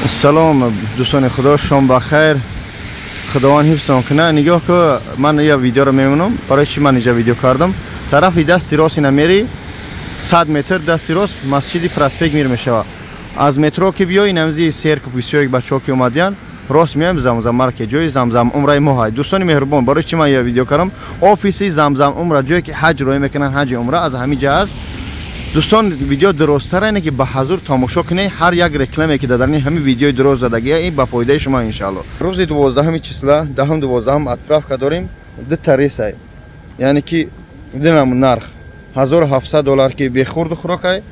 Салом дӯстони Худо, шом бахайр. Худованд ҳифзтон кунад. Нигоҳ ку, ман я видеоро мемонам. Барои чӣ ман инҷа видео кардам? Тарафи дасти рост ина мери 100 метр дасти рост масҷиди Проспект Мир мешавад. Аз метро ки биёй, намзи серков бисёр бачаҳо ки омадиян, рост меоем Замзам маркет, ҷои Замзам умраи мо ҳай. Дӯстони меҳрубон, барои чӣ ман я видео кардам? Офиси Замзам умра, ҷое ки ҳаҷ роя мекунанд, ҳаҷи умра аз ҳамин ҷа аст. Дӯстон, видео дуросттара ине ки ба ҳазур тамошо кунед. Ҳар як рекламе ки дар дарни ҳамин видеои дуроз задагия, ин ба фоидаи шумо иншаалло. Рӯзи 12 числа, 10-12 отправка дорем, дута рейсай, яъне ки динам нарх 1700 доллар ки бехурду хӯрокай,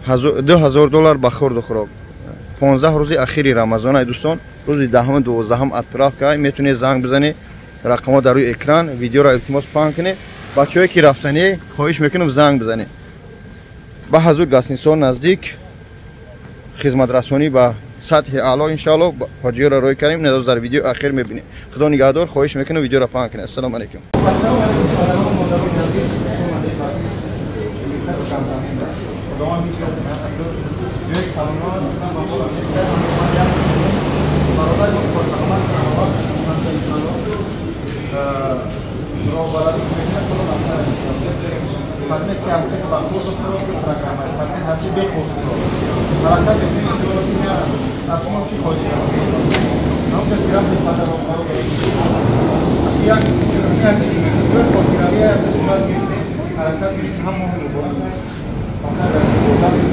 2000 доллар ба хурду хӯрок. 15 рӯзи ахири рамазонай дӯстон, рӯзи 10-12 отправка. Метавонед занг бизанед, рақамҳо дар рӯи экран. Видеоро илтимос паҳн кунед. Бачаҳое ки рафтанӣ, хоҳиш мекунам занг бизанед. Ба ҳазур гастинсо наздик, хизматрасонӣ ба сатҳи аъло иншаалло. Ҳоҷиёро рӯй кардем, надоз дар видео ахир мебинем. Худо нигаҳдор, хоҳиш мекунам видеоро паҳн кунед. Ассалому алайкум.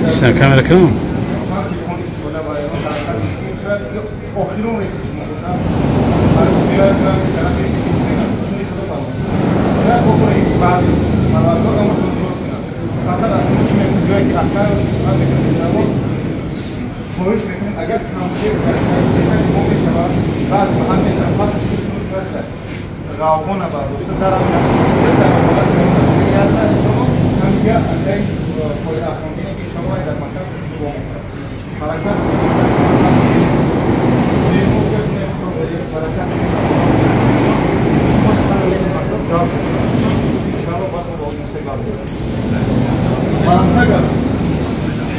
İşte kamera kırmam.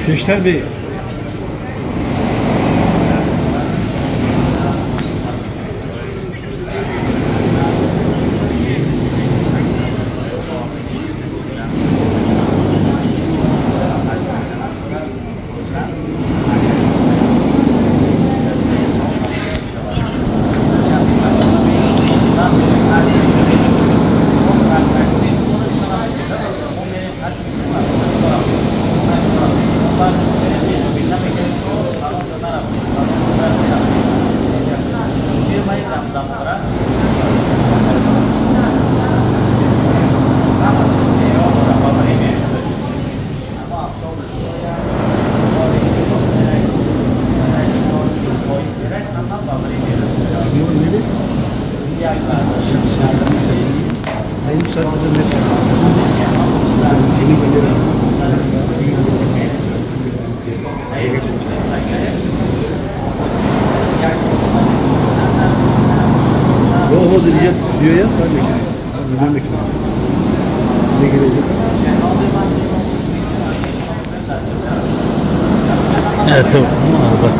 Beşter Bey.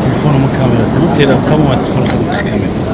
تليفون ما كاميرا ترى قمة تليفون خدمة كاميرا.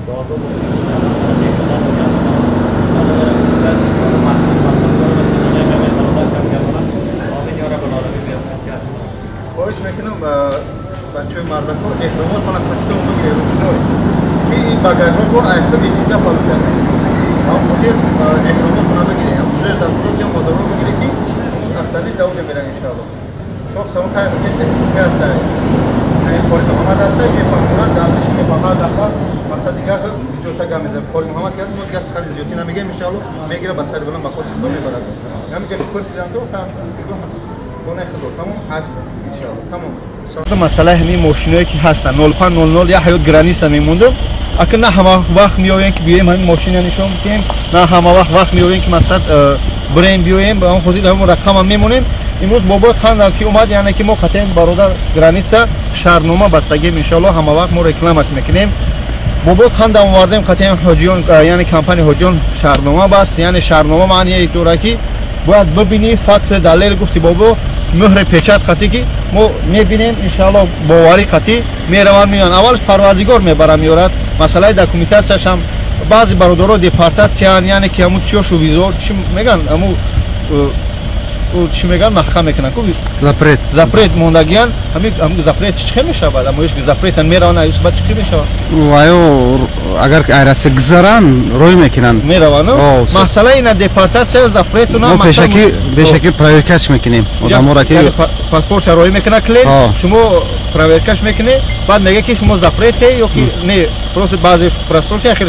дуогӯ бошед. Иншоаллоҳ хоҳиш мекунам бачаҳои мардако эҳромотона қатитон бигиред ручной ки ин багажҳото айхуди ҷидда получад. Хотир эҳромотона бигиред, уже дар модаро бигиред ки асталиш давоҷа меран иншоалло. Шох само хай ки ҳастай Қори Муҳаммад ҳастай мефаҳмонад дардиш мефаҳмад дафъа мақсад дигар бисёрта гап мезанем. Қори Муҳаммад ки ҳаст мо дигар сухани зиёдтӣ намегӯем иншоалло, мегира ба сари баланд ба хости Худо мебарад. Ҳаминҷа ки пурсиданду хонаи Худо тамом ҳаҷ иншоалло тамом. Масъалаи ҳамин мошиное ки ҳастанд 0500 як ҳаёт граница мемондам. Ака на ҳама вақт меоем ки биёем ҳамин мошина нишон бидиҳем, на ҳама вақт вақт меоем ки мақсад бирем биёем, ба он хотир ҳамон рақама мемонем. Имрӯз бобои қандам ки омад, яъне ки мо қатъиян бародар граница шаҳрнома бастагем иншоалло, ҳама вақт мо рекламаш мекунем. Бобои қандам овардем қатъиян ҳоҷиён, яъне компания ҳоҷиён шаҳрнома баст, яъне шаҳрнома маъние дорад ки бояд бибинӣ факт далел гуфти бобо мӯҳри печат қатъӣ ки мо мебинем иншоалло боварӣ қатъӣ мераванд меоянд. Аввалш парвардигор мебара меорад. Масъалаи документатсияш ҳам баъзе бародаро депортатсиян, яъне ки ҳамун чиёшу визо чӣ мегӯянд, ҳамун чӣ мегӯянд маҳкам мекунанд ку запрет запрет мондагиян. Ҳамин запрет чӣ хел мешавад? Аммо запретан мераванд аюс баъд чӣ хел мешавад? Ваё агар айрасе гузаранд рой мекунанд мераванд. Масъала ина депортатсия запретуна мо пешакӣ проверкаш мекунем одаморо ки паспортша рой мекунад клиент, шумо проверкаш мекунед, баъд мегӯяд ки шумо запрете ё ки не, просто баъзе просторша ахир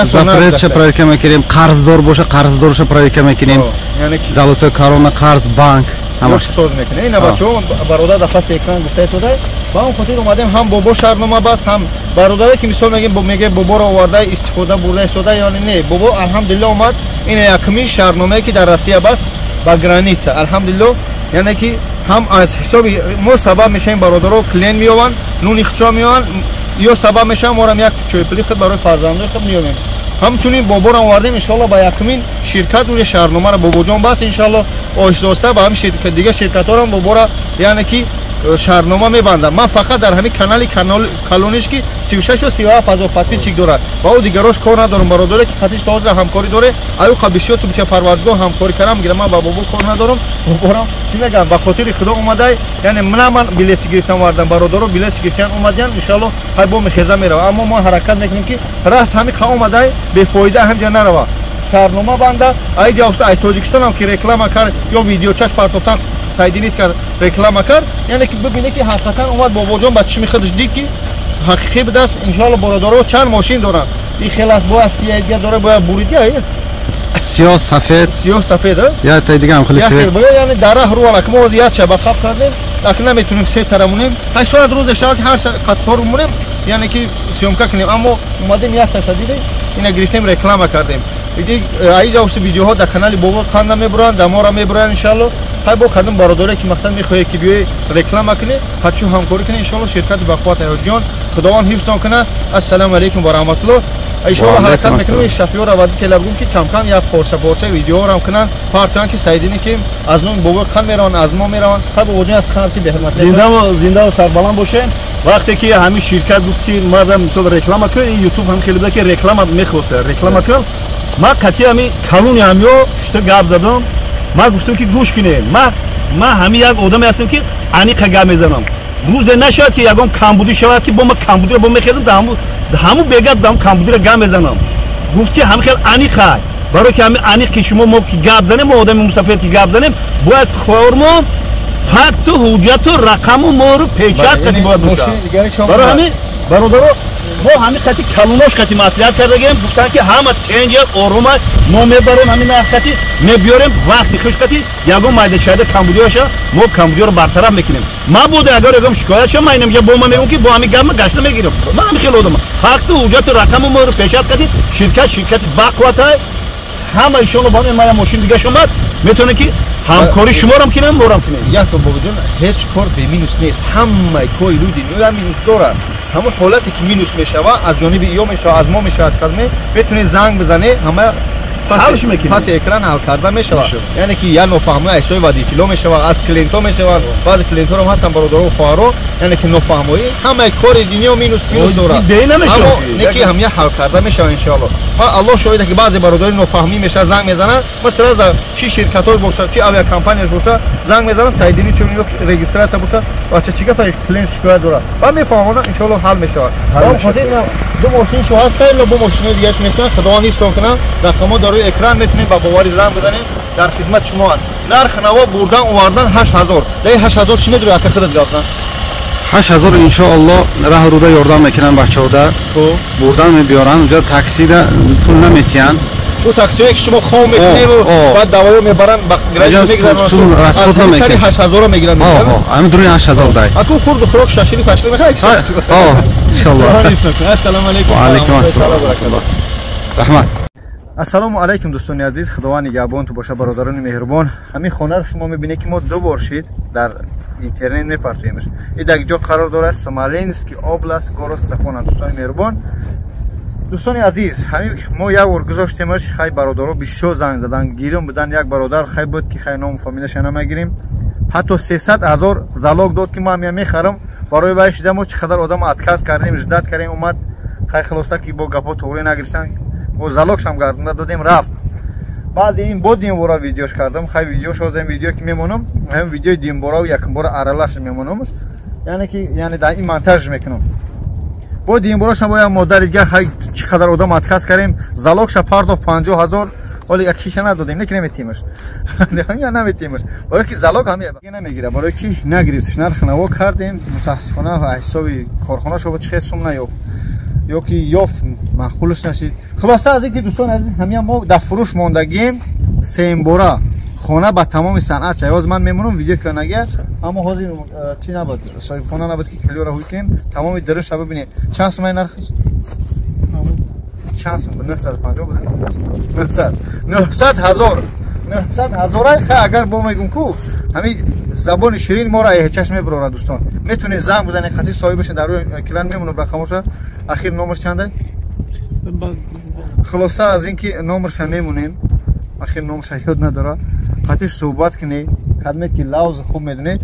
запретша проверка мекунем, қарздор боша қарздорша проверка мекунем, золотой корона қарз банк ҳамаш соз мекунем. Ина бачаҳо бародар дар паси экран гуфта истода, ба он хотир омадем ҳам бобо шаҳрнома баст, ҳам бародаре ки мисол мегем мегӯяд боборо оварда истифода бурда истода, яъне не, бобо алҳамдулилло омад. Ина якумин шаҳрномае ки дар Россия баст ба граница алҳамдулилло, яъне ки ҳам аз ҳисоби мо сабаб мешавем бародаро клиент меёванд, нуни хичо меёванд, ё сабаб мешавам морам як чойпули худ барои фарзандои худ меёвем. Ҳамчунин боборам овардем иншоалло ба якумин ширкат уже шаҳрномаро бобоҷон баст иншоалло оҳиста оҳиста ба ҳамин дигар ширкатҳоро бобора яъне ки шаҳрнома мебандам. Ман фақат дар ҳамин канали калониш ки 36 ё 37 ҳазор подписчик дорад ва ӯ дигарош кор надорам. Бародаре ки қатиш то ҳозир ҳамкорӣ доре, аюқа бисёр тубча парвардигор ҳамкорӣ кардам гирам, ман ба бобо кор надорам. Боборам чӣ мегӯям, ба хотири Худо омадай, яъне на ман билет гирифтам овардам, бародаро билет гирифтан омадиян иншоалло ҳай бо мехеза мерава. Аммо мо ҳаракат мекунем ки раст ҳамин қа омадай бефоида ҳамҷа нарава, шаҳрнома банда. Ай ҷавс ай Тоҷикистонам ки реклама кард ё видеочаш партофтан сайдинит кард реклама кард, яъне ки бибине ки ҳақиқатан омад бобоҷон ба чишми худаш дид ки ҳақиқӣ будааст. Иншоалло бародаро чанд мошин доранд, ин хел аст, бояд сия дигар дора, бояд буридия сиёҳ сафед, сиёҳ сафед я та дига ҳам хеле сафед, яъне дар раҳ рӯ алак мо ҳозир як шаба қаб кардем, акн наметунем се тара монем, ҳай шояд рӯзе шавад ки ҳар қатор монем, яъне ки съёмка кунем, аммо омадем як таша дидем, ина гирифтем реклама кардем. Аи ҷавси видеоҳо дар канали бобо қанда мебуранд, дар мора мебуранд иншоалло. Ҳай бо кадом бародаре ки мақсад мехоҳед ки биёи реклама кунед, ҳачу ҳамкорӣ кунед иншоалло. Ширкати бақувват ҳоҷиён Худованд ҳифзтон кунад. Ассалому алайкум ва раҳматуллоҳ. Иншоалло ҳаракат мекунем шафиёра водителя бигӯм ки камкам як порча порча видеоҳоро ҳам кунанд, партоянд ки саидине ки аз номи бобо қанд мераванд, аз мо мераванд. Ҳай бобоҷон аз қанд ки беҳурмат зиндаву сарбаланд бошед. Вақте ки ҳамин ширкат гуфт ки мардам мисол реклама кун, ин ютуб ҳам хеле буда ки реклама мехоста, реклама кун. Ман қатъи ҳамин калони ҳамё шута гап задам, ман гуфтам ки гӯш кунед, ман ҳамин як одаме ҳастам ки аниқа гап мезанам. Рӯзе нашавад ки ягон камбудӣ шавад ки бо ман камбудиро бо мехезам, ҳамун бегап ҳамун камбудиро гап мезанам. Гуфт ки ҳамин хел аниқа, барои ки ҳамин аниқ ки шумо мо ки гап занем, мо одами мусафир ки гап занем, бояд кормон факту ҳуҷҷату рақаму мору печат қати бояд бошад. Барои ҳамин бародаро мо ҳамин қати калонош қати маслиҳат кардагем, гуфтанд ки ҳама тенҷа орума мо мебарем ҳамин нарх қати мебиёрем, вақти хуш қати ягон майдачайда камбудиёша мо камбудиёро бартараф мекунем. Мабода агар ягон шикоят ша, ман инамҷа бо ма мегӯм ки бо ҳамин гап ма гашта мегирам. Ман ҳамин хел одама факту ҳуҷҷату рақаму мору печат қати ширкат ширкати бақувватай ҳама иншоалло ба ҳамин мая мошин дигаш омад, метавонем ки ҳамкорӣ шуморам кунем, морам кунем. Як бобоҷон, ҳеҷ кор бе минус нест, ҳамаи кори люди минус дорад. Ҳамон ҳолате ки минус мешава аз ҷониби ё мешава, аз мо мешава, аз казме метавонед занг бизане, ҳама пас экран ҳал карда мешавад. Яъне ки як нофаҳмӣ ҳисоби водитело мешавад, аз клиентҳо мешавад. Баъзе клиентҳо ҳам ҳастанд бародаро ва хоҳаро, яъне ки нофаҳмоӣ ҳамаи кори дунё минус плюс дорад. Аммо не ки ҳамя ҳал карда мешавад иншоаллоҳ. Ма Аллоҳ шоҳид ки баъзе бародари нофаҳмӣ мешавад, занг мезананд, масалан за чӣ ширкатҳо бошад, чӣ авиакомпанияш бошад, занг мезананд, сайдини чун регистрация бошад, бача чӣ гапа клиент шикоят дорад. Ва мефаҳмонанд, иншоаллоҳ ҳал мешавад. Хотир ду мошин шо ҳаст, ё бо мошинои дигараш нестанд, Худованд ҳифзтон кунад. Рақамҳо дар рӯи экран метавонед ба боварӣ занг бизанед, дар хизмати шумо ҳаст. Нарх наво бурдан овардан 8000. Дар 8000 чӣ медорӣ ака худат гап зан? 8000 иншоаллоҳ раҳ руда ёрдам мекунанд бачаҳода. Бурдан мебиёранд, унҷо таксида пул наметиҳанд. Ӯ таксиое ки шумо хом мекунед баъд давоё мебаранд ба граница мегузаранд, аз сари 8000 мегиранд. Ҳамин дуруни 8000 дай. Аку хурду хӯрок шашили пашили мехоҳед? Иншоаллоҳ. Ассалому алайкум. Ва алайкум ассалом. Раҳмат. Ассалому алайкум дӯстони азиз, Худованд нигаҳбонтон бошад бародарони меҳрубон. Ҳамин хонаро шумо мебинед ки мо ду бор шид дар интернет мепартоемш. Ин дар ҷо қарор дорад Смоленский область, город Сафона. Дӯстони меҳрубон, дӯстони азиз, ҳамин мо як бор гузоштемаш, хай бародаро бисёр занг задан, гирим будан. Як бародар хай буд ки хай ному фамилияша намегирим, ҳатто 300 000 залог дод ки ман ҳамя мехарам. Барои вай шида мо чӣ қадар одам отказ кардем, ждат кардем, омад хай хулоса ки бо гапҳо тоғрӣ нагирифтан, бо залогшам гардонда додем, рафт. Баъди ин бо димбора видеош кардам, хай видеош ҳозир видео ки мемонам, ҳамин видеои димбора якумбора аралаш мемонамш, яъне ки яъне дар ин монтаж мекунам. Бо димборашам бо як модари дигар хай чӣ қадар одам отказ кардем, залогша пардохт 50 000, ҳоло як шиша надодем, не ки наметимаш. Наметимаш. Барои ки залог ҳам намегирад, барои ки нагирифташ. Нарх наво кардем, мутаассифона ва ҳисоби корхона шо чӣ хел сум наёфт ё ки ёфт маъқулаш нашид. Хулоса аз ин ки дӯстони азиз, ҳамин мо дар фурӯш мондагием сеюмбора хона ба тамоми санъат ча. Ҳозир ман мемонам видео канагия, аммо ҳозир чӣ набуд, соҳибхона набуд ки клиёра ҳуй кунем, тамоми дараша бибинед. Чанд сумаи нархаш? Чанд сум? 950 буд. 900. 900 000. 900 000. Хай агар бо мегум ку, ҳамин забони ширин моро ҳечаш мебарорад дӯстон. Метавонед занг бизанед, қатъи соҳибаш дар рӯи экран мемонад рақамоша. Ахир номерш чанда? Хулоса аз ин ки номерша мемонем, ахир номерша ёд надорад. Қатъи суҳбат кунед, кадмед ки лавз хуб медонед.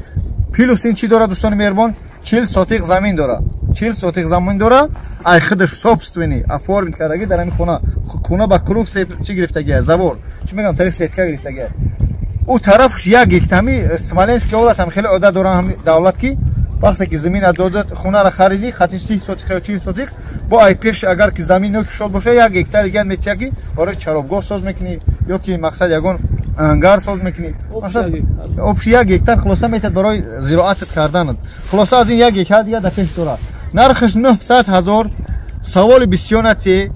Плюс ин чӣ дорад дӯстони меҳрубон? 40 сотиқ замин дорад. 40 сотиқ замин дорад, ай худаш собственный оформить кардаги дар ҳамин хона. Хона ба круг чӣ гирифтаги аст? Завор. Чӣ мегӯям, тариқ сетка гирифтаги аст. Ӯ тарафш як гектар, ҳамин Смоленский область ҳам хеле одат доранд ҳамин давлат ки вақте ки замина додад, хонаро харидӣ, хати 30 сотиқ ё 40 сотиқ, бо ай пеш агар ки замин ё кушод бошад, як гектар дигар метиҳад ки барои чаробгоҳ соз мекунӣ ё ки мақсад ягон ангар соз мекунӣ. Общий як гектар хулоса метиҳад барои зироатат карданат. Хулоса аз ин як гектар дигар дар пеш дорад. Нархаш 900 000. Саволи бисёр натиҳ,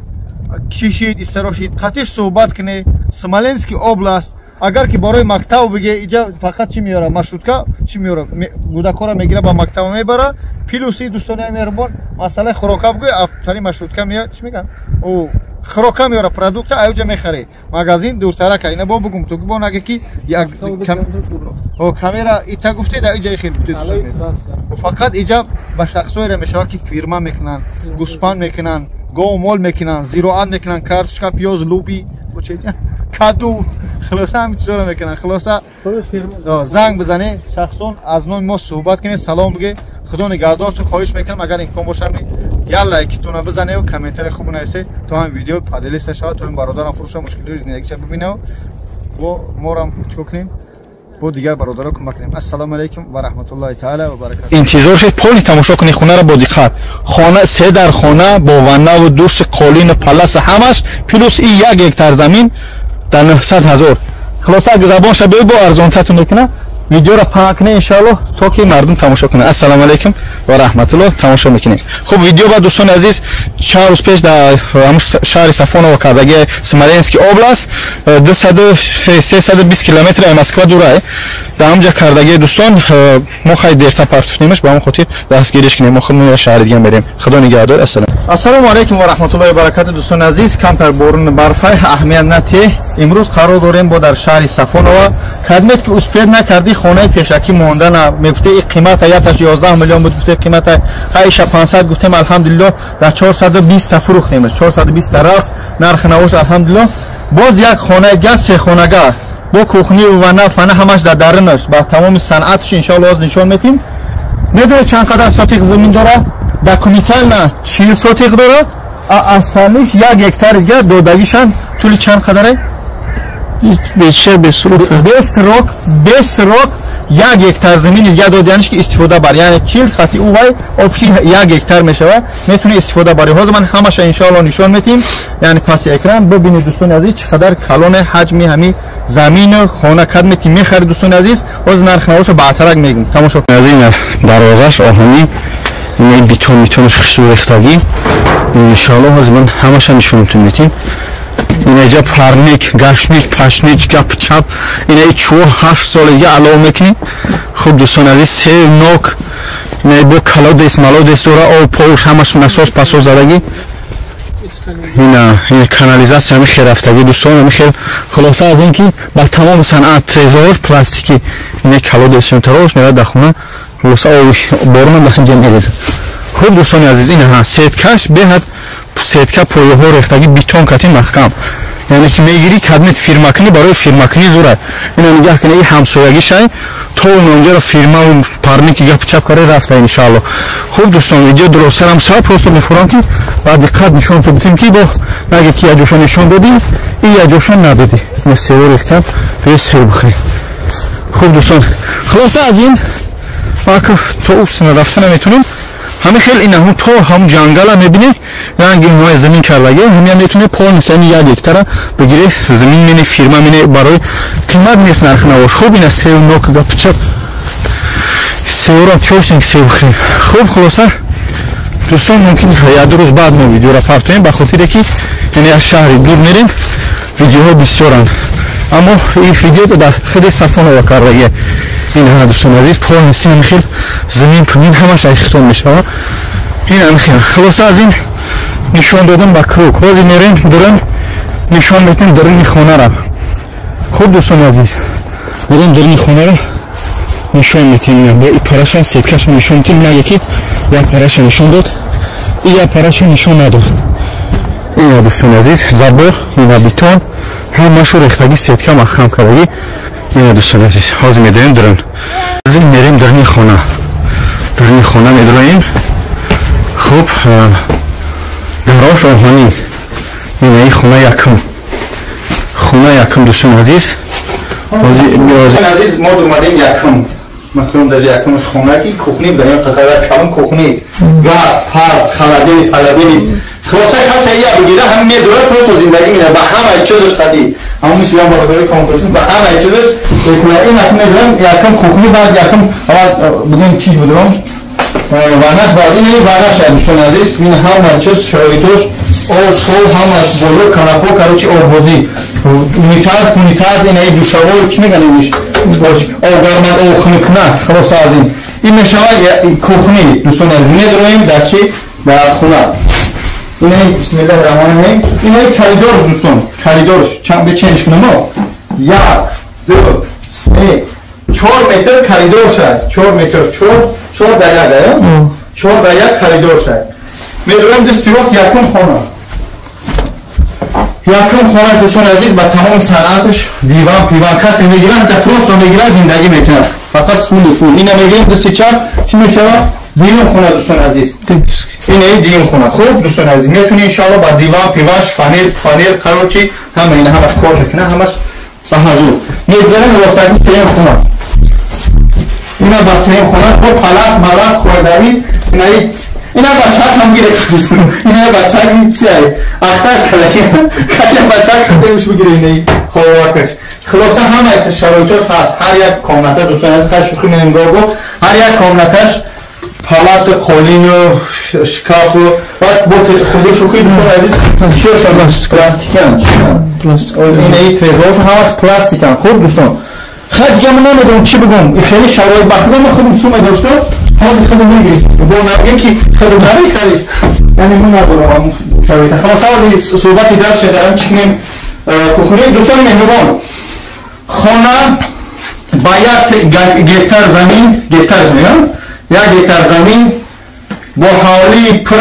кишид, истирошид, қатиш суҳбат кунед. Смоленский область агар ки барои мактаб биге, иҷа фақат чӣ меёра? Маршрутка чӣ меёра? Кӯдакҳоро мегира ба мактаб мебара. Плюси дӯстони меҳрубон, масъалаи хӯрока бигӯй, тари маршрутка меёр, чӣ мегӯянд? Ӯ хӯрока меёра, продукта аюҷа мехарӣ. Магазин дуртарака. Ина бо бугум, ту бо наге ки як камера ита гуфте, да иҷа хел гуфте дӯстони. Фақат иҷа ба шахсоеро мешавад ки фирма мекунанд, гӯспанд мекунанд, гов мол мекунанд, зироат мекунанд, картошка, пиёз, луби, каду, хулоса ҳамин чизоро мекунанд. Хулоса занг бизанед, шахсон аз номи мо суҳбат кунед, салом бигӯед. Худо нигаҳдортон, хоҳиш мекунам агар имкон бошад як лайкитонро бизанед ва комментари хуб нависед, то ҳамин видео поделиться шавад, то ҳамин бародарам фурӯша мушкилиҳои зиндагиша бибинад бо морам чикор кунем, бо дигар бародаро кӯмак кунем. Ассалому алайкум ва раҳматуллоҳи таала ва баракатуҳ. Интизор шед, поли тамошо кунед хонаро бо диққат. Хона се дар хона бо ванна ва души, қолин, паласа ҳамаш, плюс и як гектар замин дар 900 000. Хулоса агар забонша бе бо арзонтатон мекунад, видеоро паҳн кунед иншоаллоҳ, то ки мардум тамошо кунад. Ассалому алайкум ва раҳматуллоҳ. Тамошо мекунем. Хуб, видео ба дӯстони азиз чанд рӯз пеш дар шаҳри Сафоново кардаги Смоленский область, 320 километр аз Москва дура, дар ҳамҷа кардаги дӯстон. Мо хай дертар партуфтемаш, ба ҳамон хотир дастгириш кунем. Мо худмон шаҳри дига мерем. Худо нигаҳдор. Ассалом. Ассалому алайкум ва раҳматуллоҳи ва баракатуҳ. Дӯстони азиз, камтар борон барфай аҳамият натиҳ. Имрӯз қарор дорем бо дар шаҳри Сафоново. Кадмет ки успед накардӣ, хонаи пешакӣ мондана мегуфте и қимата яташ 11 миллион буд, гуфте қимата хайша 500 гуфтем, алҳамдулиллоҳ дар 420 та фурӯхтемаш, 420 та рафт нархи навош алҳамдулиллоҳ. Боз як хонаи дига сехонага бо кухни вана фана ҳамаш дар дарунаш ба тамоми санъаташ иншоалло ҳозир нишон метим. Медонед чанд қадар сотиқ замин дора? Документально 40 сотиқ дора, а остальныйш 1 гектар дига додагишан тӯли чанд қадаре? Без срок 1 гектар замини дига додианш ки истифода бар, яъне 40 қати ӯ вай общий 1 гектар мешава, метавонӣ истифода барӣ. Ҳозир ман ҳамаша иншоалло нишон метим, яъне паси экран бибинед дӯстони азиз чӣ қадар калоне ҳаҷми ҳами замину хона кадме ки мехарид дӯстони азиз. Ҳозир нархи навоша баъдтарак мегӯм. Тамошо аз ин дарвозаш оҳанӣ, ин бетон бетонаш хушрӯ рехтагӣ. Иншоалло ҳозир ман ҳамаша нишонтон метим. Инаҷа парник, гашнич, пашнич, гап чап, ина 4-8 солаги алов мекунӣ. Хуб дӯстон азиз, сев нок, ина бо колодес малодес дора, об пош ҳамаш насос пасос задагӣ. Ина канализатсия ҳами хел рафтагӣ дӯстон, ҳами хел. Хулоса аз ин ки ба тамоми санъат трезорш пластикӣ, ина колодес тарош мерад дар хона. Хулоса оби борон дар инҷа мерезад. Хуб дӯстони азиз, ина ҳа сеткаш беҳад сетка пояҳо рехтагӣ бетон кати маҳкам, яъне ки мегирӣ кабинет фирмакунӣ, барои фирмакунӣ зурад. Ина нигаҳ кунед, ин ҳамсоягӣ шай то онҷаро фирмаву парники гапу чап карда рафта иншаалло. Хуб дӯстон, видео дуростарам шава, просто мефурам ки ба диққат нишон бидем ки бо нагед ки як ҷоша нишон додӣ, ин як ҷоша надодӣ. Ина сево рехтам, биё сев бихӯрем. Хуб дӯстон, хулоса аз ин ман то ӯ рафта наметунам. Ҳами хел ин ҳам то ҳам ҷангала мебинед, ранги ҳамаи замин кардаги, ҳамия метавонед полностью 1 гектара бигиред, замин мене фирма мене, барои қимат нест нархи навош. Хуб ина сев нок гапчап севро чошин сев бихӯрем. Хуб хулоса дӯстон, мумкин як ду рӯз баъд мо видеоро партоем, ба хотире ки яъне аз шаҳри дур мерем, видеоҳо бисёранд, аммо ин видео дар худи Сафонова кардаги. Ин ҳама дӯстони азиз полностью ҳами хел замин пумин ҳамаш айхитон мешавад. Ин ҳами хел. Хулоса аз ин нишон додам ба круг. Ҳозир мерем дурун нишон метем даруни хонара. Хуб дӯстони азиз, мерем даруни хонара нишон метем. Бо и параша сеткаша нишон метем. Наге ки як параша нишон дод, и як параша нишон надод. Ина дӯстони азиз, забор, ина бетон, ҳамашу рехтагӣ сетка маҳкам кардагӣ. Ина дӯстони азиз, ҳозир медоем дурун. Мерем даруни хона. Даруни хона медроем. Хуб, дарош оҳанӣ. Ина ин хона якум. Хона якум дӯстони азиз. Ҳозир азиз мо омадем якум. Махлум даже якум хона ки кухни буда, ин қадар калон кухни. Газ, паз, холодильник, холодильник. Хулоса касе я бигира ҳам медора просто зиндагӣ мена ба ҳамаи чизаш қатӣ. Ҳамон мисли ҳам бародари компрессор ба ҳамаи чизаш мекунад. Ин якум медорам, якум кухни, баъд якум аввал бигем чиз будам. Ванаш баъд ин ванаш дӯстони азиз, ин ҳама чиз шароитош, об, шов, ҳамаш боло канапо, короче оббозӣ, унитаз, пунитаз, ин ай душавой чӣ мегӯянд иниш? Об гармак, об хунукна. Хулоса аз ин. Ин мешавад кухни дӯстони азиз. Медроем дар чӣ? Дар хона. Инаи бисмиллаҳи раҳмони раҳим. Инаи коридорш дӯстон, коридорш чанд беченш кунам? 1 2 3 4 метр коридор шад. 4 метр, 4 дар 1, 4 дар 1 коридор шад. Медроем дӯсти рост якум хона. Якум хона дӯстони азиз ба тамоми санъаташ диван, пиван, касе мегирад, та просто мегирад, зиндагӣ мекунад. Фақат фули фул. Ина мегирем дӯсти чап, чӣ мешавад? Дуюм хона дӯстони азиз. Ин дуюм хона. Хуб дӯстони азиз, метавонед иншоалло ба диван, пиван, шифонер, пфанер, короче, ҳама ина ҳамаш кор мекунад, ҳамаш ба ҳазур. Мегзарем ростаки сеюм хона. Ина ба сеюм хона бо палас, малас, хӯрдавӣ, ина бача там гире. Ина бача чи ай? Ахташ калаки. Калаки бача хатемш бигире ина ховакаш. Хулоса ҳама шароитош ҳаст. Ҳар як комната дӯстони азиз, хай шӯхӣ менем гого. Ҳар як комнаташ палас, қолину, шкафу, баъд бо худи шӯхӣ дӯстони азиз, чиёша пластикан. Ина и трезорш ҳамаш пластикан. Хуб дӯстон, хай дига ман намедонам чӣ бигӯм. Хеле шароит ба худо ман худам сума доштам, ҳозир худам мегирифт. Бо нагем ки худам намехариш. Яъне ман надорам шароит. Хулоса ҳозир суҳбати дарше дарам чӣ кунем кухни. Дӯстони меҳрубон, хона ба 1 гектар замин, гектар мегӯям, 1 гектар замин бо ҳавлии пур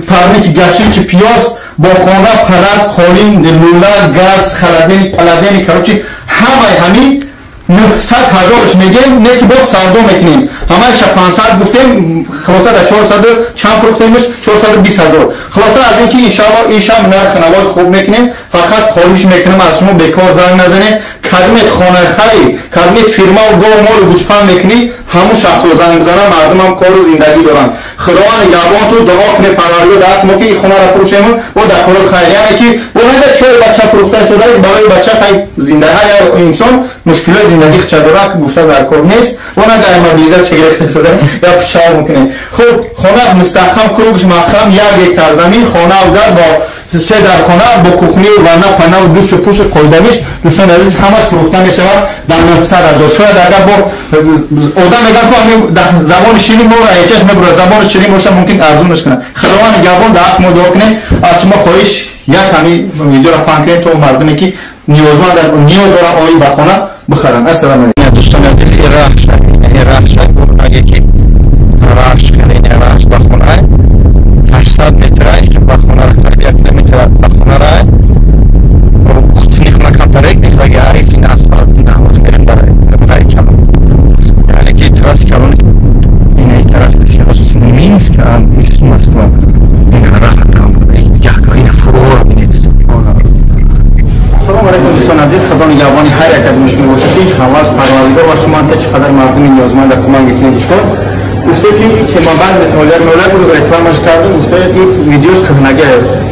парники гашичи пиёз Бо хона палас, қолин, лула, газ, холодильник, паладельник, короче, ҳамаи ҳамин 900 ҳазорш мегем, не ки боз савдо мекунем. Ҳамаиша 500 гуфтем, хулоса дар 400 чанд фурӯхтемш? 420 ҳазор. Хулоса аз ин ки иншаалло ишам нарх навои хуб мекунем. Фақат хоҳиш мекунем аз шумо бекор занг назанед. Кадмет хонахари, кадмет фирмаву гов молу гӯспанд мекунӣ, ҳамун шахсо занг бизанад, мардумам кору зиндагӣ доранд. Худованд нигаҳбонту, дуо кунед Парвардигор дар ҳаққи мо ки ин хонаро фурӯшему бо дар кори хайр. Яъне ки бо нада чой бача фурӯхта истода, барои бача хай зинда, ҳар як инсон мушкилоти зиндагӣ хича дорад, ки гуфта дар кор нест. Бо нада мобилизатсия гирифта истода, я пишав мекунем. Хуб, хона мустаҳкам, кругш маҳкам, 1 гектар замин, хона дар бо се дар хона бо кухни, ванна, пана, душу пушу қоидавиш. Дӯстони азиз, ҳамаш фурӯхта мешавад дар 900 ҳазор. Шояд агар бо одам мегӯяд ку ҳамин забони ширин моро ҳечаш мебурад, забони ширин боша мумкин арзунаш кунад. Худованд нигаҳбон, дар ҳаққи мо дуо кунед. Аз шумо хоҳиш як ҳамин видеоро паҳн кунед то мардуме ки ниёзманд ниёз доранд оид ба хона бихаранд. Ассалому алайкум. Дӯстони азиз, ин раҳ шай аге ки рашт кунед, рашт ба хона 800 метр ба хона, қариб 1 километр ба хона рай. Хусни хона камтарек мехлаги арис ин асфалт наҳоз мерем дар рай калон. Яъне ки трасси калон ин ай тарафи Минск, ис Москва. Ин раҳ ин фурор бинед. Ассалому алайкум дӯстони азиз, Худо нигаҳбони ҳар як аз шумо бошад ки ҳавас Парвардигор ва шумо ҳастед, чӣ қадар мардуми ниёзманд кӯмак мекунед. Дӯстон, гуфте ки темабанд нолер нолер рӯз рекламаш кардем, гуфте ки видеош кӯҳнага,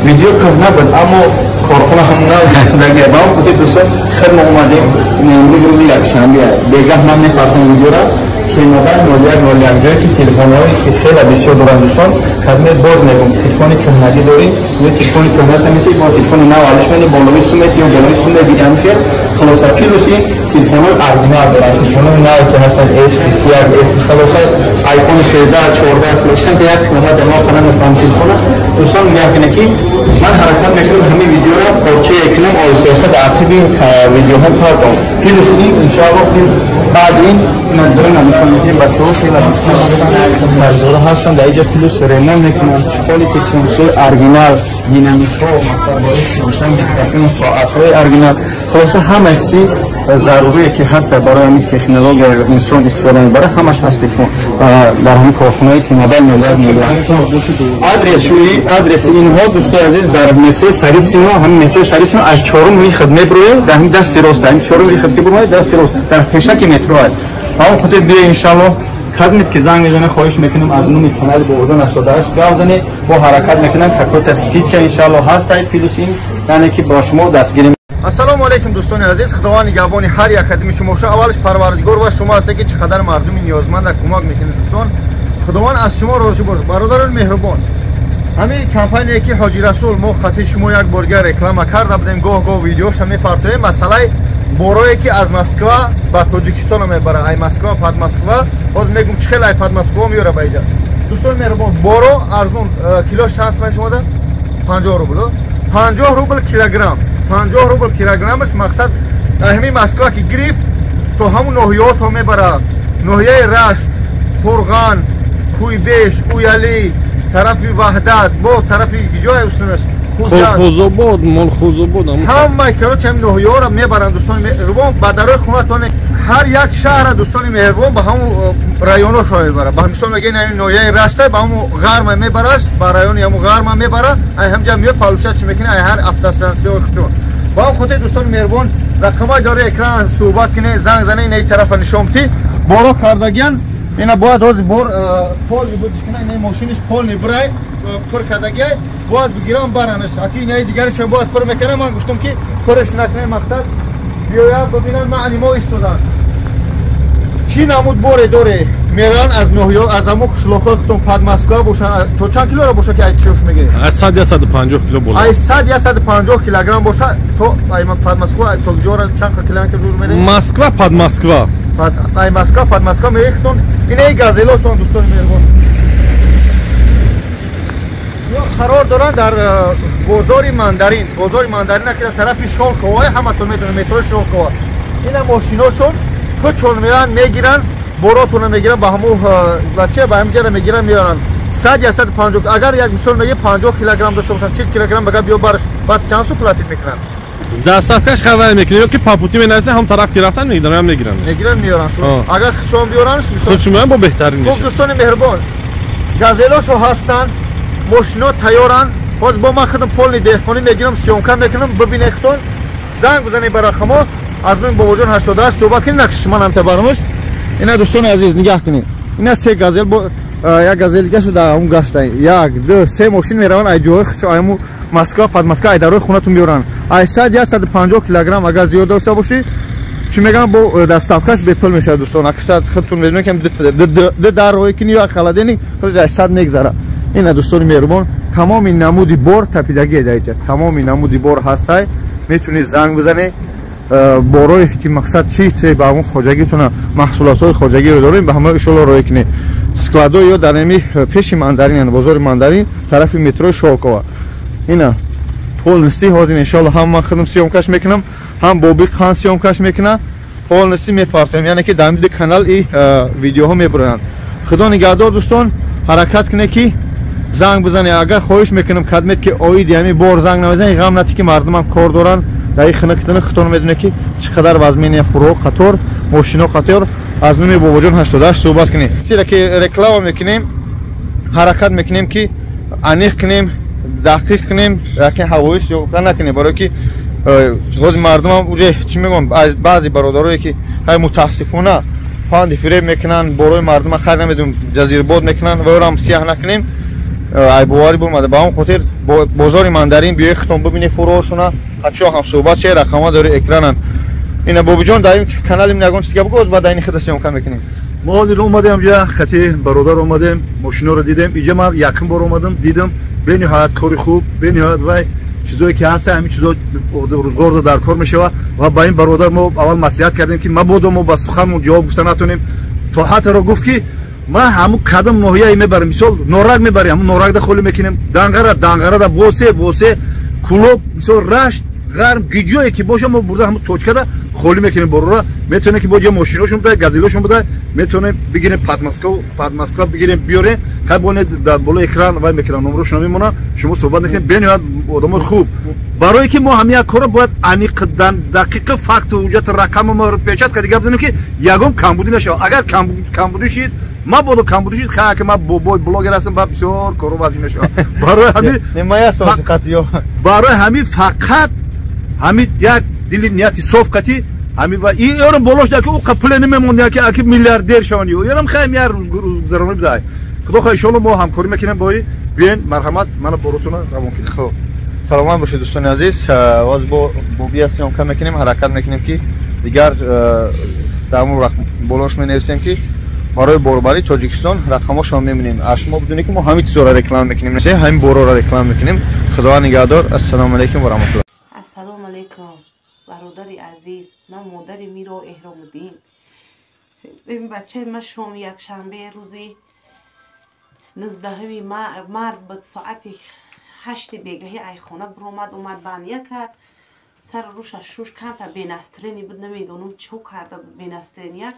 видео кӯҳна буд, аммо корхона ҳам нав кӯҳнага. Ба он хотир дӯстон, хеле мо омадем имрӯз рӯзи якшанбе, бегаҳ ман мепартам видеора. Темабанд нолер нолер ҷое ки телефонҳое ки хеле бисёр доранд дӯстон, кадмет боз мегӯм, телефони кӯҳнагӣ дорем, ё телефони кӯҳна мети бо телефони нав алиш мени, болои сумет ё болои сумет ҳамхел. Хулоса плюс ин телефонҳои оригинал доранд, телефонҳои нав ки ҳастанд S21, S хулоса iPhone 16, 14, хулоса як омад мо хона мефаҳмам телефона. Дӯстон нигоҳ кунед ки ман ҳаракат мекунам ҳамин видеоро порчае кунам оҳиста оҳиста дар ақиби видеоҳо партом. Плюс ин иншоаллоҳ баъд ин дрона нишон медиҳем бачаҳо хеле харидорҳо ҳастанд дар инҷа, плюс ремонт мекунанд, чиқоли ки чунсои оригинал, динамикҳо, масалан микрофон, соатҳои оригинал, хулоса ҳама чизи зарурие ки ҳаст барои ҳамин технология инсон истифода мебарад, ҳамаш ҳаст дар ҳамин корхонаи Темабанд нолер нолер. Адреси инҳо дӯстои азиз дар метрои Саритсино, ҳамин метрои Саритсино аз чорум выход мебуроед, дар ҳамин дасти рост, ҳамин чорум выход ки буроед, дасти рост дар пешаки метро аст. Ба он хотир биё иншааллоҳ кадмет ки занг мезанед, хоҳиш мекунем аз номи канали Бобозон 88 гап занед, бо ҳаракат мекунам какой-то скидка иншааллоҳ ҳаст, плюс ин яъне ки бо шумо дастгирӣ. Ассалому алайкум дӯстони азиз, Худованд нигаҳбони ҳар як қадами шумо бошад. Аввалаш Парвардигор ва шумо ҳастед ки чӣ қадар мардуми ниёзманда кӯмак мекунед дӯстон. Худованд аз шумо розӣ бошад. Бародарони меҳрубон, ҳамин компания ки Ҳоҷи Расул мо хати шумо як борга реклама карда будем, гоҳ-гоҳ видеоша мепартоем, масъалаи борое ки аз Москва ба Тоҷикистон мебарад, ай Москва пад Москва, ҳозир мегум чӣ хел ай пад Москва меёра ба инҷа. Дӯстони меҳрубон, боро арзон, килош чанд сомон шумода? 50 рубл. 50 рубл килограмм. 50 рубл килограммаш мақсад ҳамин Москва ки гирифт то ҳамун ноҳияҳо то мебарад. Ноҳияи Рашт, Қурған, Куйбеш, Уялӣ, тарафи Ваҳдат, бо тарафи ҷое устанаш Хузобод, Молхузобод, ҳамаи короче ҳамин ноҳияҳоро мебаранд дӯстони меҳрубон ба дарои хонатон. Ҳар як шаҳра дӯстони меҳрубон ба ҳамун районошо мебарад. Ба мисол мегӯянд ҳамин ноҳияи Рашта ба ҳамун ғарма мебараш, ба райони ҳамун ғарма мебарад, ай ҳамҷа меояд палуша чӣ мекунад, ай ҳар автостансияҳои худшон. Ба ҳам хотир дӯстони меҳрубон рақамҳои дори экран суҳбат кунед, занг занед, ин тарафа нишон битӣ. Боро кардагиян ина бояд ҳозир бор полни будиш кунад, ина мошиниш полни бурай пур кардагиай, бояд бигирам баранаш. Аки инаи дигарашам бояд пур мекунам. Ман гуфтам ки пураш накунем, мақсад биёяд бибинанд маъни мо истоданд. Чӣ намуд боре доре меран аз ноҳиё, аз ҳамон қишлоқҳои худтон пад Москва бошанд, то чанд килоро бошад ки ай чиёш мегиред? Аз 100 150 кило боло. Ай 100 150 килограмм бошад то ай пад Москва то ҷора чанд километр дур меред? Москва пад Москва. Пад ай Москва пад Москва мерехтон. Инаи газелошон дӯстони меҳрубон қарор доранд дар бозори Мандарин. Бозори Мандарин ки дар тарафи Шолкова, ҳаматон медонед метрои Шолкова. Ина мошиношон худшон меоянд, мегиранд, боротонро мегиранд, ба ҳамун бача ба ҳамин ҷара мегиранд, меоранд. 100-150 агар як мисол мегӣ 50 килограмм дошта бошам 40 килограмм бага биё барш баъд чанд сум платит мекунанд? Доставкаш хабар мекунем ё ки по пути менависем ҳам тараф ки рафтан мегирам ҳам мегирам. Мегиран меоран шу. Агар худшон биёранш мисол худшон бо беҳтарин мешавад. Хуб дӯстони меҳрубон, газелошо ҳастанд, мошино тайёранд. Боз бо ман худам полни деҳқонӣ мегирам, съёмка мекунам, бибинед худтон. Занг бизанед ба рақамҳо, аз номи Бобоҷон 88 суҳбат кунед, накши ман ҳам табармуш. Ина дӯстони азиз нигаҳ кунед. Ина се газел бо як газел дига шуда он гашта. 1 2 3 мошин мераванд ай ҷои худшо айму Москва, под Москва ай дарои хонатон биёранд. Ай 100-150 килограмм агар зиёд дошта бошӣ, чӣ мегӯям бо доставкаш бепул мешавад дӯстон. Аксар худтон медонед ки ду дар роҳи кини ё халадени худ ай 100 мегзара. Ина дӯстони меҳрубон, тамоми намуди бор тапидагӣ дар инҷа. Тамоми намуди бор ҳастай. Метавонед занг бизанед. Борое ки мақсад чи ба ҳамон хоҷагитона маҳсулотҳои хоҷагиро дорем, ба ҳама иншоалло роҳӣ кунед. Складо ё дар ҳами пеши Мандарин, бозори Мандарин, тарафи метрои Шолкова. Ина полностью ҳозир иншоалло ҳам ман худам съёмкаш мекунам, ҳам Боби Қан съёмкаш мекунам, полностью мепартоем. Яъне ки дар ҳамин канал и видеоҳо мебуранд. Худо нигаҳдор дӯстон, ҳаракат кунед ки занг бизанед. Агар хоҳиш мекунам кадмет ки оиди ҳамин бор занг намезанед, ғам натӣ ки мардумам кор доранд. Дар ин хинактана худтон медонед ки чӣ қадар вазмения фуро қатор, мошино қатор. Аз номи Бобоҷон 88 суҳбат кунед. Чизе ки реклама мекунем, ҳаракат мекунем ки аниқ кунем, дақиқ кунем, лакин ҳавоӣ съёмка накунем, барое ки ҳозир мардумам уже чӣ мегӯям, баъзе бародарое ки ҳай мутаассифона фанди фиреб мекунанд, борои мардума хайр намедонам ҷазирбод мекунанд ва ёрам сияҳ накунем. Ай боварӣ бурмада. Ба он хотир бозори Мандарин биёед худтон бибинед фуроҳошона, ҳатчо ҳам суҳбат шавед, рақамҳо дори экрананд. Ина Бобиҷон дар ин канали ягон чиз дига бигӯ, баъд ин худа съёмка мекунем. Мо ҳозир омадем ҷа хати бародар омадем, мошиноро дидем. Иҷа ман якум бор омадам, дидам бениҳоят кори хуб, бениҳоят вай чизое ки ҳаст, ҳамин чизо рӯзгорда дар кор мешавад. Ва ба ин бародар мо аввал маслиҳат кардем ки мабодо мо ба суханмон ҷавоб гуфта натонем. То ҳатторо гуфт ки ман ҳамун кадом ноҳияе мебарам, мисол Норак мебарем, ҳамун Норакда холӣ мекунем, Данғара, Данғарада Босе, Босе, Кулоб, мисол Рашт, Ғарм, гиҷое ки боша мо бурда ҳамун точкада холӣ мекунем борора. Метавонем ки бо ҷа мошиношон буда, газелошон буда, метавонем бигирем Подмосква бигирем, биёрем. Хай боне дар болои экран вай мекунам, номерошон мемонам, шумо суҳбат мекунем. Бениҳоят одамои хуб. Барое ки мо ҳамин як корро бояд аниқ, дақиқа факту ҳуҷҷат рақаму мо печат карда гап занем ки ягон камбудӣ нашавад. Агар камбудӣ шид, мабодо камбудӣ шид, хай ки ман бобои блогер ҳастам, ба бисёр корро вазн мешавад. Барои ҳамин барои ҳамин фақат ҳамин як дили нияти соф қатӣ ҳамин ва ёрам болош ки ӯ пуле намемонд, ки аки миллиардер шаванд. Ёрам хай як рӯзгузаронӣ бидай. Худо хоҳ иншоалло мо ҳамкорӣ мекунем бо биёен, марҳамат, мана боротона равон кунем. Хуб, саломат бошед дӯстони азиз. Боз бо Бобӣ съёмка мекунем, ҳаракат мекунем ки дигар дар ҳамон болош менависем ки барои борбарии Тоҷикистон рақамҳошро мебинем. Аз шумо бидонед ки мо ҳамин чизҳоро реклама мекунем, ҳамин борҳоро реклама мекунем. Худованд нигаҳдор. Ассалому алайкум ва раҳматуллоҳ. Ассалому алайкум бародари азиз, ман модари Миро Эҳромуддин. Ин бачаи ман шоми якшанбе рӯзи 19 март ба соати 8 бегаҳӣ айхона биромад, омад бания кард. Сар рӯша шуш камтар бенастрени буд, намедонам чо карда буд бенастрения.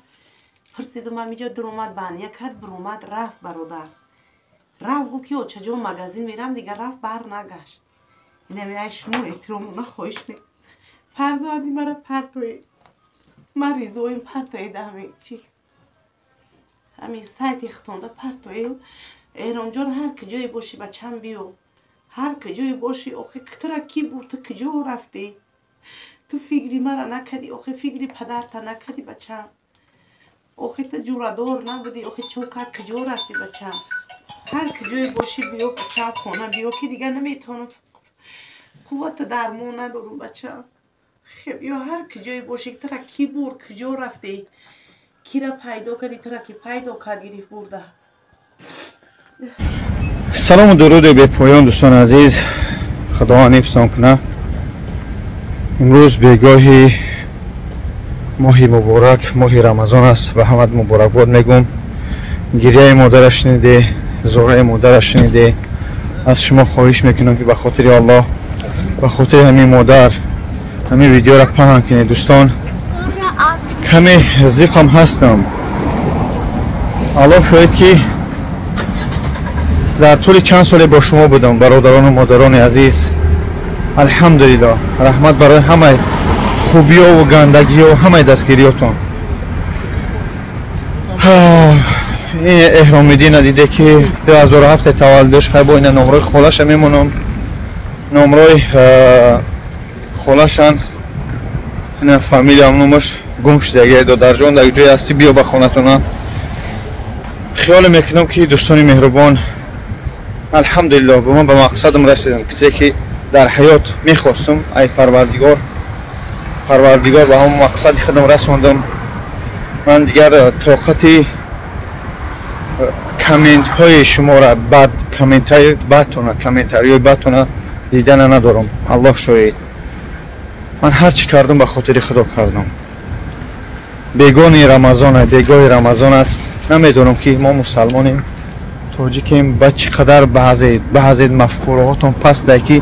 Пурсидам ҳамиҷо дуромад, бания кард, биромад, рафт бародар. Рафт гуфт ки очаҷон магазин мерам, дигар рафт бар нагашт. Инами ай шумо эҳтиромона хоҳиш мекунам. Фарзанди мара партоед. Ман ризоим партоед ҳамин чи. Ҳамин сайти хитонда партоед. Эҳромҷон ҳар куҷое бошӣ бачам биё. Ҳар куҷое бошӣ, охи тура кӣ бурд, ту куҷо рафтӣ? Ту фикри мара накардӣ, охи фикри падарта накардӣ бачам. Охи ту ҷурадор набудӣ, охи чо кард, куҷо рафтӣ бачам? Ҳар куҷое бошӣ биё бачам, хона биё, ки дигар наметавонам. Қуввата дармон надорам бачам. Хеб ё ҳар куҷое бошӣ, тура кӣ бурд, куҷо рафтӣ? Кира пайдо кардӣ, тура ки пайдо кард, гирифт бурда. Салому дуруди бепоён дӯстони азиз, Худованд ҳифзтон кунад. Имрӯз бегоҳи моҳи муборак, моҳи Рамазон аст. Ба ҳамат муборакбод мегӯм. Гирияи модараш шуниде, зораи модараш шуниде. Аз шумо хоҳиш мекунам ки ба хотири Аллоҳ, ба хотири ҳамин модар ҳамин видеоро паҳн кунед дӯстон. Каме зиқам ҳастам. Аллоҳ шоҳид ки Дар тӯли чанд соле бо шумо будам, бародарону модарони азиз. Алҳамдулиллоҳ, раҳмат барои ҳамаи хубиёву гандагиё, ҳамаи дастгириётон. Ин Эҳромиддина диде ки 2007 таваллудаш, хай бо ина номрои холаша мемонам. Номрои холашан, ина фамилиям номаш гум шудагия. Додарҷон, дар ҷое ҳастӣ, биё ба хонатона. Хиёле мекунам ки дӯстони меҳрубон, алҳамдулиллоҳ, ба ман ба мақсадам расидам, кисе ки дар ҳаёт мехостам, ай Парвардигор, Парвардигор ба ҳамон мақсади худам расондам. Ман дигар тоқати комментҳои шуморо, бад комментҳои бадтона, комментариҳои бадтона дидана надорам. Аллоҳ шоҳид, ман ҳар чӣ кардам ба хотири Худо кардам. Бегони Рамазон, бегоҳи Рамазон аст. Намедонам ки мо мусалмонем, тоҷикем, ба чӣ қадар баъзе мафкураҳотон пастае ки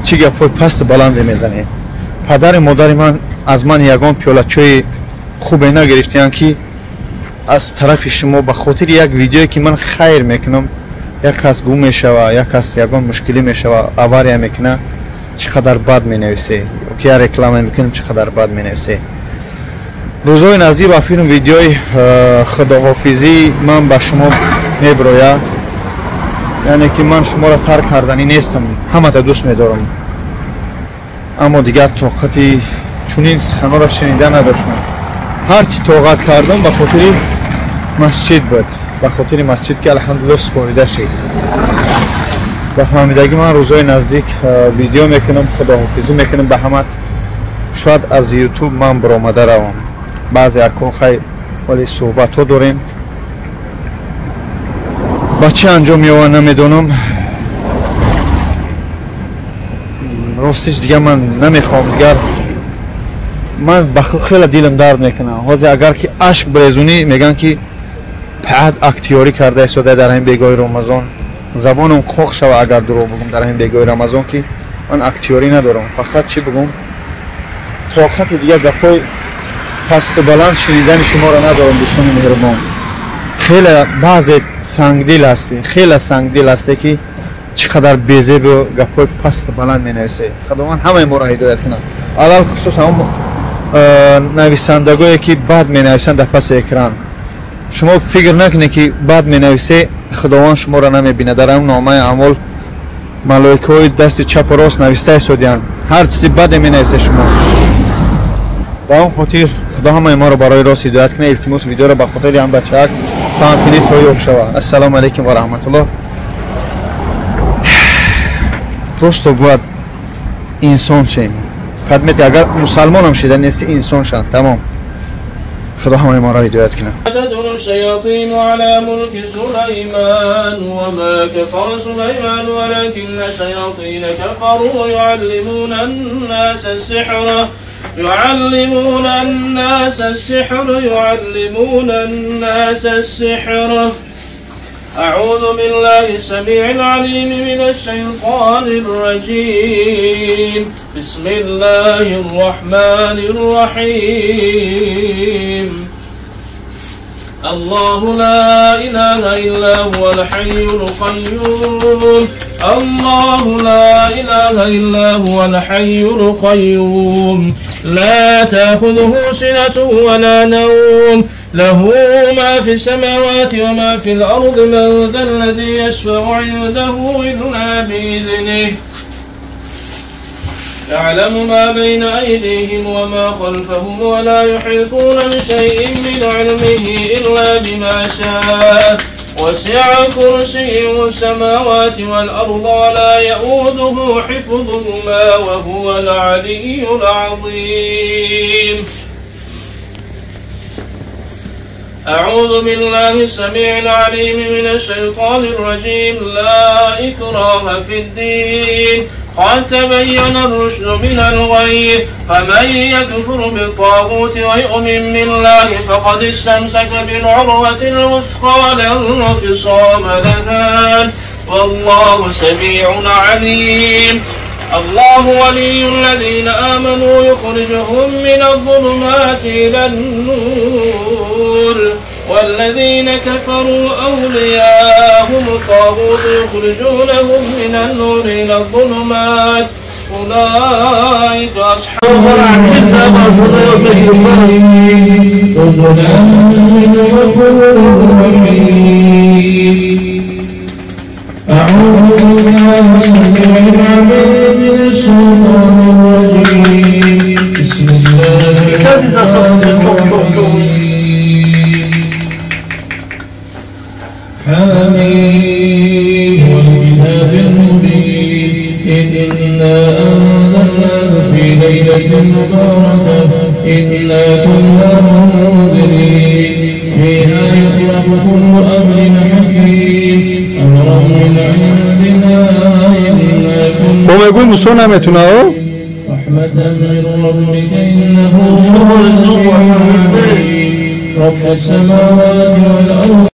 чӣ гапҳои пасту баланде мезанед. Падари модари ман аз ман ягон пиёлачои хубе нагирифтиянд ки аз тарафи шумо ба хотири як видеое ки ман хайр мекунам, як кас гум мешава, як кас ягон мушкилӣ мешава, авария мекуна, чӣ қадар бад менависе, ки я реклама мекунам, чӣ қадар бад менависе. Рӯзҳои наздик ба филм видеои худоҳофизӣ ман ба шумо меброяд, яъне ки ман шуморо тарк карданӣ нестам, ҳамата дӯст медорам, аммо дигар тоқати чунин суханҳоро шунида надоштам. Ҳарчи тоқат кардам ба хотири масҷид буд, ба хотири масҷид ки алҳамдулиллоҳ супорида шид. Ба фаҳмидагӣ ман рӯзҳои наздик видео мекунам, худоҳофизӣ мекунам ба ҳамат. Шояд аз ютуб ман баромада равам, баъзе акҳо хай вале суҳбатҳо дорем, ба чӣ анҷом меёвад намедонам. Ростиш дигар ман намехоҳам, дигар ман ба хеле дилам дард мекунам. Ҳозир агар ки ашк брезунӣ, мегӯянд ки паъд актиёрӣ карда истода дар ҳамин бегоҳи Рамазон. Забонам қоқ шава агар дурӯғ бигӯм дар ҳамин бегоҳи Рамазон, ки ман актиёрӣ надорам. Фақат чӣ бигӯм, тоқати дигар гапҳои пасту баланд шунидани шуморо надорам, дӯстони меҳрубон. Хеле баъзе сангдил ҳастӣ, хеле сангдил ҳастӣ ки чӣ қадар безебу гапҳои пасту баланд менависед. Худованд ҳамаи моро ҳидоят кунад, алалхусус ҳамон нависандагое ки бад менависанд дар паси экран. Шумо фикр накунед ки бад менависе, Худованд шуморо намебинад. Дар ҳамон номаи аъмол малоикаҳои дасти чапу рост нависта истодианд, ҳар чизи баде менависе шумо. Ба он хотир Худо ҳамаи моро барои рост ҳидоят кунад. Илтимос, видеоро ба хотири ҳам бачаак паҳн кунед то ёфт шавад. Ассалому алайкум ва раҳматуллоҳ. Просто бояд инсон шем. Кадмете агар мусалмонам шида нести, инсон шанд, тамом. Худо ҳамаи моро ҳидоят кунад. تدعو الشياطين على ملك سليمان وما كفر سليمان ولكن الشياطين كفروا يعلمون الناس السحر يعلمون الناس السحر يعلمون الناس السحر. أعوذ بالله السميع العليم من الشيطان الرجيم. بسم الله الرحمن الرحيم. الله لا إله إلا هو الحي القيوم. الله لا إله إلا هو الحي القيوم. لا تأخذه سنة ولا نوم. له ما في السماوات وما في الأرض. من ذا الذي يشفع عنده إلا بإذنه. يعلم ما بين أيديهم وما خلفهم ولا يحيطون بشيء من علمه إلا بما شاء. وسع كرسيه السماوات والأرض ولا يؤوده حفظهما وهو العلي العظيم. أعوذ بالله السميع العليم من الشيطان الرجيم. لا إكراه في الدين، قد تبين الرشد من الغي، فمن يكفر بالطاغوت ويؤمن بالله فقد استمسك بالعروة الوثقى لا انفصام لها، والله سميع عليم. الله ولي الذين آمنوا يخرجهم من الظلمات إلى النور، والذين كفروا أولياءهم الطاغوت يخرجونهم من النور إلى الظلمات أولئك أصحاب أعوذ بالله السميع العليم من الشيطان الرجيم بسم الله الرحمن الرحيم حميم والكتاب المبين إنا أنزلناه في ليلة مباركة إنا كنا منذرين فيها يفرق كل أمر حكيم أمرا من عندنا إنا كنا با موسی نمیتونه رحمة من ربك إنه هو السميع العليم رب السماوات والأرض.